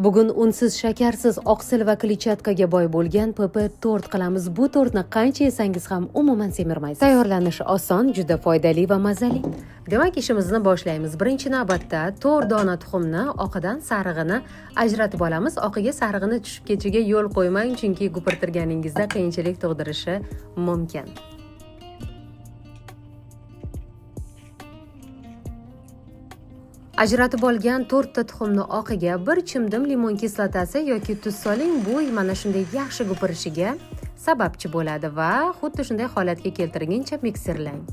Bugun unsiz, shakarsiz, oqsil va kletchatkaga boy bo'lgan PP tort qilamiz. Bu tortni qancha yesangiz ham umuman semirmaysiz. Tayyorlanishi oson, juda foydali va mazali. Demak, ishimizni boshlaymiz. Birinchi navbatda 4 dona tuxumni oqidan sarig'ini ajratib olamiz. Oqiga sarig'ini tushib ketishiga yo'l qo'ymang, chunki gupirtirganingizda qiyinchilik tug'dirishi mumkin. Ajratib olgan 4 ta tuxumni oqiga bir chimdim limon kislotasi yoki tuz soling. Bu mana shunday yaxshi gupirishiga sababchi bo'ladi va xuddi shunday holatga keltirguncha mikserlang.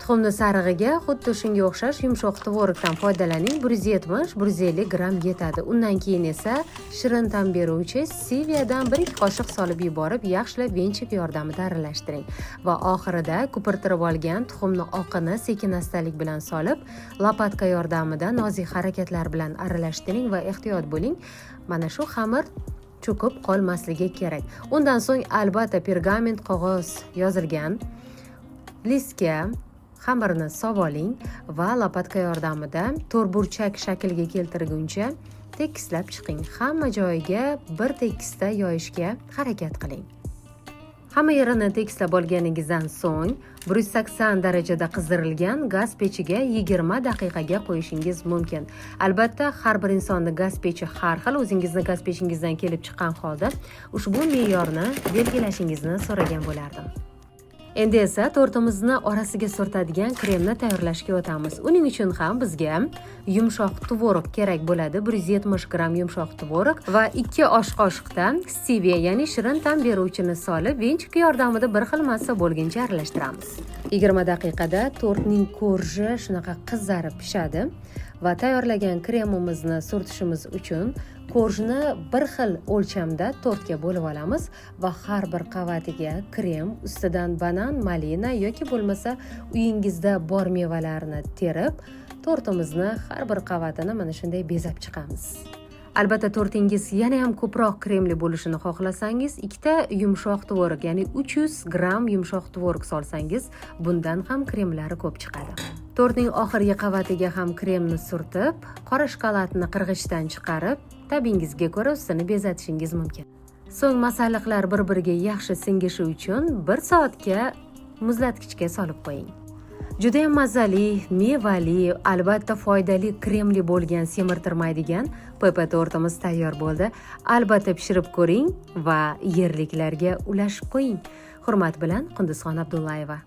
Tuxumni sarig'iga xuddi shunga o'xshash yumshoq tvorogdan foydalaning. 170-150 gramm yetadi. Undan keyin esa shirin ta'm beruvchi steviyadan 1-2 qoshiq solib yuborib, yaxshilab venchik yordamida aralashtiring va oxirida ko'pirtirib olgan tuxumni oqini sekin-astalik bilan solib, lopatka yordamida nozik harakatlar bilan aralashtiring va ehtiyot bo'ling. Mana shu xamir cho'kib qolmasligi kerak. Undan so'ng albatta pergament qog'oz yozilgan listga xamirni sovoling va lopatka yordamida to'rtburchak shaklga keltirguncha tekislab chiqing. Hamma joyiga bir tekisda yoyishga harakat qiling. Hamma yerini tekislab olganingizdan so'ng 180 darajada qizdirilgan gaz pechiga 20 daqiqaga qo'yishingiz mumkin. Albatta, har bir insonning gaz pechi har xil, o'zingizni gaz pechingizdan kelib chiqqan holda ushbu me'yorni belgilashingizni so'ragan bo'lardim. Endi esa tortimizni orasiga surtadigan kremni tayyorlashga o'tamiz. Uning uchun ham bizga yumshoq tvorog kerak bo'ladi. 170 gramm yumshoq tvorog va 2 osh qoshiqdan steviya, ya'ni shirin ta'm beruvchini solib, venchik yordamida bir xil massa bo'lguncha aralashtiramiz. 20 daqiqada tortning korji shunaqa qizarib pishadi va tayyorlagan kremimizni surtishimiz uchun korjni bir xil o'lchamda tortga bo'lib olamiz va har bir qavatiga krem, ustidan banan, malina yoki bo'lmasa uyingizda bor mevalarni terib, tortimizni har bir qavatini mana shunday bezab chiqamiz. Albatta, tortingiz yana ham ko'proq kremli bo'lishini xohlasangiz, 2 ta yumshoq tvorog, ya'ni 300 gramm yumshoq tvorog solsangiz, bundan ham kremlari ko'p chiqadi. Tortning oxirgi qavatiga ham kremni surtib, qora shokoladni qirg'ichdan chiqarib, ta'bingizga ko'ra ustini bezatishingiz mumkin. So'ng masalliqlar bir-biriga yaxshi singishi uchun 1 soatga muzlatgichga solib qo'ying. Juda ham mazali, mevali, albatta foydali, kremli bo'lgan, semirtirmaydigan PP tortimiz tayyor bo'ldi. Albatta pishirib ko'ring va yerliklarga ulashib qo'ying. Hurmat bilan Qunduzxon Abdullayeva.